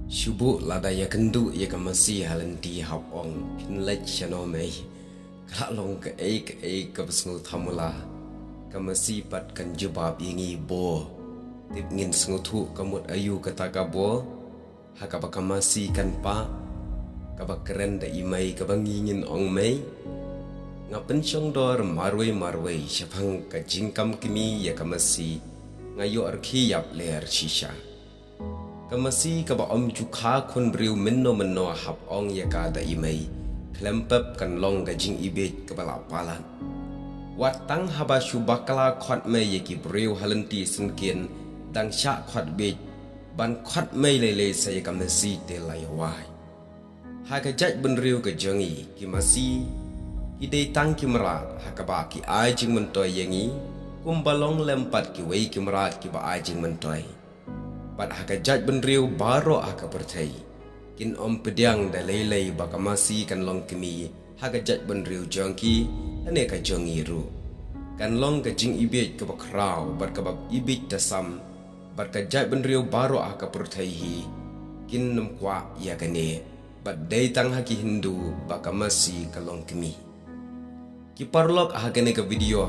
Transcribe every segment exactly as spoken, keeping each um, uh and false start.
Shu buh lada ïakynduh ïa ka masi ha lynti hap ong, phin leit shano mei? Ka la long kaei kaei kaba sngewthuh mula. Ka masi pat kan jubab ïa ngi bor. Tip ngin sngewthuh ka mut aïu kata ka bor. Ha kaba ka masi kan pah, kaba kren da i mei kaba ngi ngin ong mei. Nga pynshong dor marwei marwei shaphang ka jingkam kmie ïa ka masi. Nga ïoh rkhie ïap ler shisha. Ka masi kaba ym ju kha khun briew mynno mynno hap ong ïa ka da i mei, khlem pep kan long ka jingibiej kaba la palat. Wat tang haba shu bakla khot mei ïa ki briew ha lynti syngkien, dang shah khot biej, ban khot mei lei lei sa ïa ka masi te la ïawai. Ha ka jaitbynriew ka jong ngi, ki masi ki dei tang ki mrad, ha kaba ki ai jingmyntoi ïa ngi, kumba long lem pat kiwei ki mrad kiba ai jingmyntoi. Bad ha ka jaitbynriew baroh ha ka pyrthei, kin ym pdiang da lei lei ba ka masi kan long kmie ha ka jaitbynriew jong ki, lane ka jong ngi ruh. Kan long ka jingibiej kaba khraw bad kaba ibiej tasam, bad ka jaitbynriew baroh ha ka pyrthei hi kin ym kwah ïa kane, bad dei tang ha ki Hindu ba ka masi ka long kmie. Ki paralok, ha kane ka video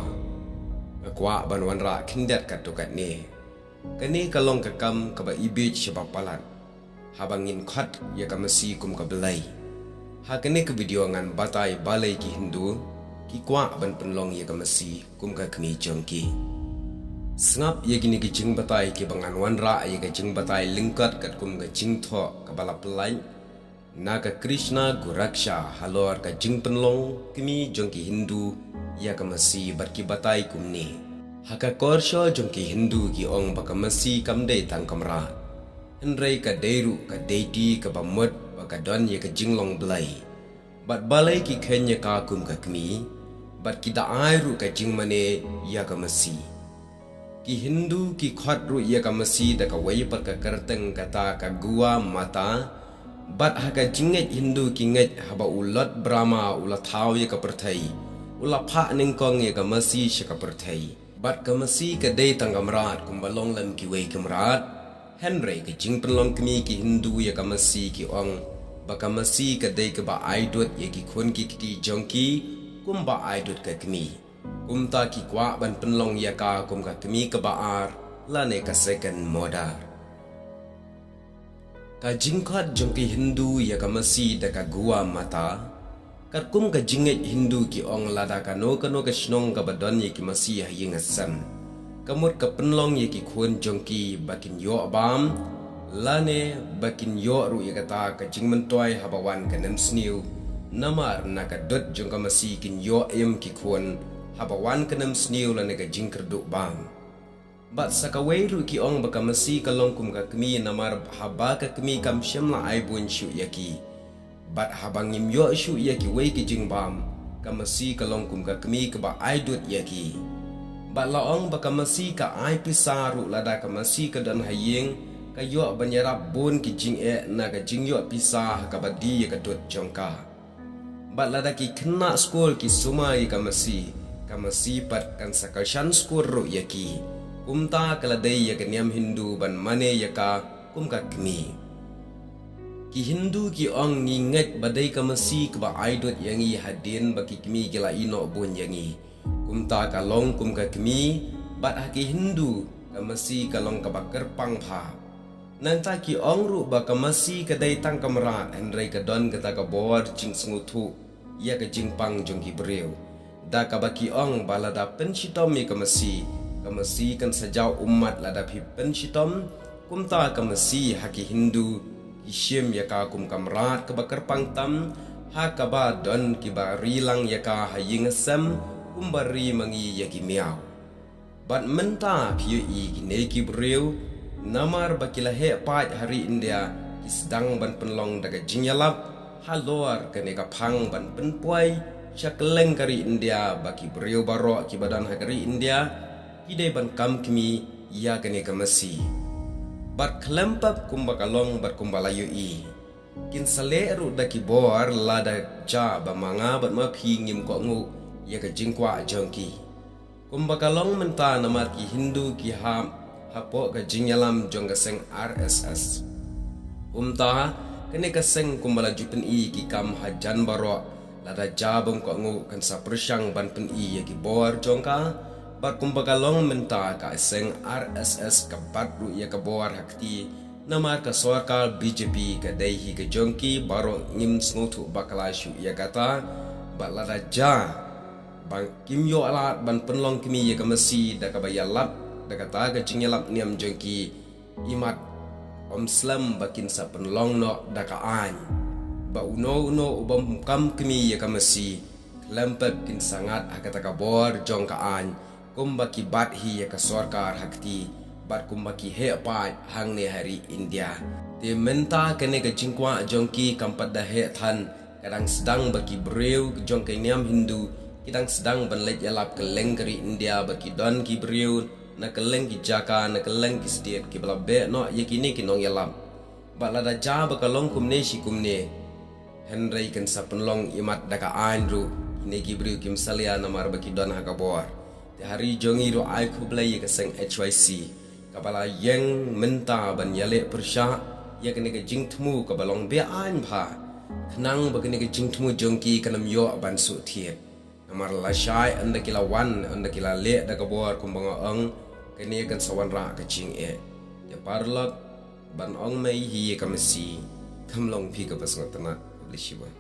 nga kwah ban wanrah khyndiat katto katne. Kane ka long ka kam kaba ibiej shaba palat haba ngin khot ïa ka masi kum ka blei. Ha kane ka video ngan batai balei ki Hindu ki kwah ban pynlong ïa ka masi kum ka kmie jong ki. Sngap ïa kine ki jingbatai kiba ngan wanrah ïa ka jingbatai lyngkot katkum ka jingthoh kaba la pyllait na ka Krishna Goraksha halor ka jingpynlong kmie jong ki Hindu ïa ka masi, bad ki batai kumne. Ha ka korsho jong ki Hindu ki ong ba ka masi kam dei tang ka mrad, hynrei ka dei ruh ka deity kaba mut ba ka don ïa ka jinglong blei. Bad balei ki kheiñ ïa ka kum ka kmie, bad ki da ai ruh ka jingmane ïa ka masi. Ki Hindu ki khot ruh ïa ka masi da kawei pat ka kyrteng, kata ka Gua Mata. Bad ha ka jingngeit Hindu ki ngeit haba u Lord Brahma u la thaw ïa ka pyrthei, u la phah nyngkong ïa ka masi sha ka pyrthei. Bad ka masi ka dei tang ka mrad kumba long lem kiwei ki mrad. Hynrei ka jingpynlong kmie ki Hindu ïa ka masi ki ong ba ka masi ka dei kaba ai dud ïa ki khun ki kti jong ki kumba ai dud ka kmie. Kumta ki kwah ban pynlong ïa ka kum ka kmie kaba ar, lane ka second mother. Ka jingkhot jong ki Hindu ïa ka masi da ka Gua Mata. Katkum ka jingngeit Hindu ki ong lada kano kano ka shnong kaba don ïa ki masi ha ïing ha sem, ka mut ka pynlong ïa ki khun jong ki ba kin ïoh bam, lane ba kin ïoh ruh ïa kata ka jingmyntoi haba wan ka nemsniew. Namar na ka dud jong ka masi kin ïoh im ki khun haba wan ka nemsniew lane ka jingkyrduh bam. Bad sa kawei ruh ki ong ba ka masi ka long kum ka kmie, namar haba ka kmie kam shym la ai bun shuh ïa ki. Bad haba ngim ïoh shuh ïa kiwei ki jingbam, ka masi ka long kum ka kmie kaba ai dud ïa ki. Bad la ong ba ka masi ka ai pisa ruh, lada ka masi ka don ha ïing, ka ïoh ban ïarap bun ki jingeh na ka jingïoh pisa ha kaba die ïa ka dud jong ka. Bad lada ki khynnah skul ki sumar ïa ka masi, ka masi pat kan sa kyrshan skul ruh ïa ki. Kumta ka la dei ïa ka niam Hindu ban mane ïa ka kum ka kmie. Ki Hindu ki ong, ngi ngeit ba dei ka masi kaba ai dud ïa ngi hadien ba ki kmie ki la ïehnoh bun ïa ngi. Kumta ka long kum ka kmie, bad ha ki Hindu ka masi ka long kaba kyrpang bha. Nangta ki ong ruh ba ka masi ka dei tang ka mrad, hynrei ka don kata ka bor jingsngewthuh ïa ka jingpang jong ki briew. Da kaba ki ong ba lada pynshitom ïa ka masi, ka masi kan sa jaw ummat lada phi pynshitom. Kumta ka masi ha ki Hindu ki shim ïa ka kum ka mrad kaba kyrpang tam, ha kaba don kiba ri lang ïa ka ha ïing ha sem, kumba ri ma ngi ïa ki miaw. Bad mynta phi ïohi kine ki briew, namar ba ki la heh paid ha ri India, ki sdang ban pynlong da ka jingïalap halor kane ka phang ban pynpoi sha kylleng ka ri India ba ki briew baroh kiba don ha ka ri India ki dei ban kam kmie ïa kane ka masi. Bad khlem pep kumba ka long bad kumba la ïohi, kin sa leh ruh da ki bor lada ja ba ma nga bad ma phi ngim kohnguh ïa ka jingkwah jong ki. Kumba ka long mynta, namar ki Hindu ki hap hapoh ka jingïalam jong ka seng R S S. Kumta, kane ka seng kumba la ju pyni ki kam hajan baroh, lada jia bym kohnguh kan sa pyrshang ban pyni ïa ki bor jong ka, bad kumba ka long mynta ka seng R S S ka bat ruh ïa ka bor ha kti, namar ka sorkar B J P ka dei hi ka jong ki baroh ngim sngewthuh bakla shuh ïa kata, bad lada jia ba kim ïoh lad ban pynlong kmie ïa ka masi da kaba ïalap, da kata ka jingïalap niam jong ki, imat ym slem ba kin sa pynlong noh da ka aiñ. Ba uno uno u bym kam kmie ïa ka masi, khlem pep kin sa ngat ha kata ka bor jong ka aiñ, kumba ki bat hi ïa ka sorkar ha kti, bad kumba ki heh paid hangne ha ri India. Te mynta kane ka jingkwah jong ki kam pat da heh than, ka dang sdang ba ki briew jong ka niam Hindu, ki dang sdang ban leit ïalap kylleng ka ri India ba ki don ki briew, na kylleng ki jaka, na kylleng ki state kiba la beh noh ïa kine ki nongïalap. Bad lada jia ba ka long kumne shi kumne, hynrei kan sa pynlong imat da ka aiñ ruh, kine ki briew kim salia namar ba ki don ha ka bor. Te ha ri jong ngi ruh ai khublei ïa ka seng H Y C, kaba la ïeng mynta ban ïaleh pyrshah ïa kane ka jingthmu kaba long be-aiñ bha, khnang ba kane ka jingthmu jong ki kan ym ïoh ban shu thied. Namar lashai ynda ki la wan, ynda ki la leh da ka bor kumba nga ong, kane kan sa wanrah ka jingeh. Te paralok, ban ong mei hi ïa ka masi, kam long phi kaba sngewtynnat. Khublei shibun.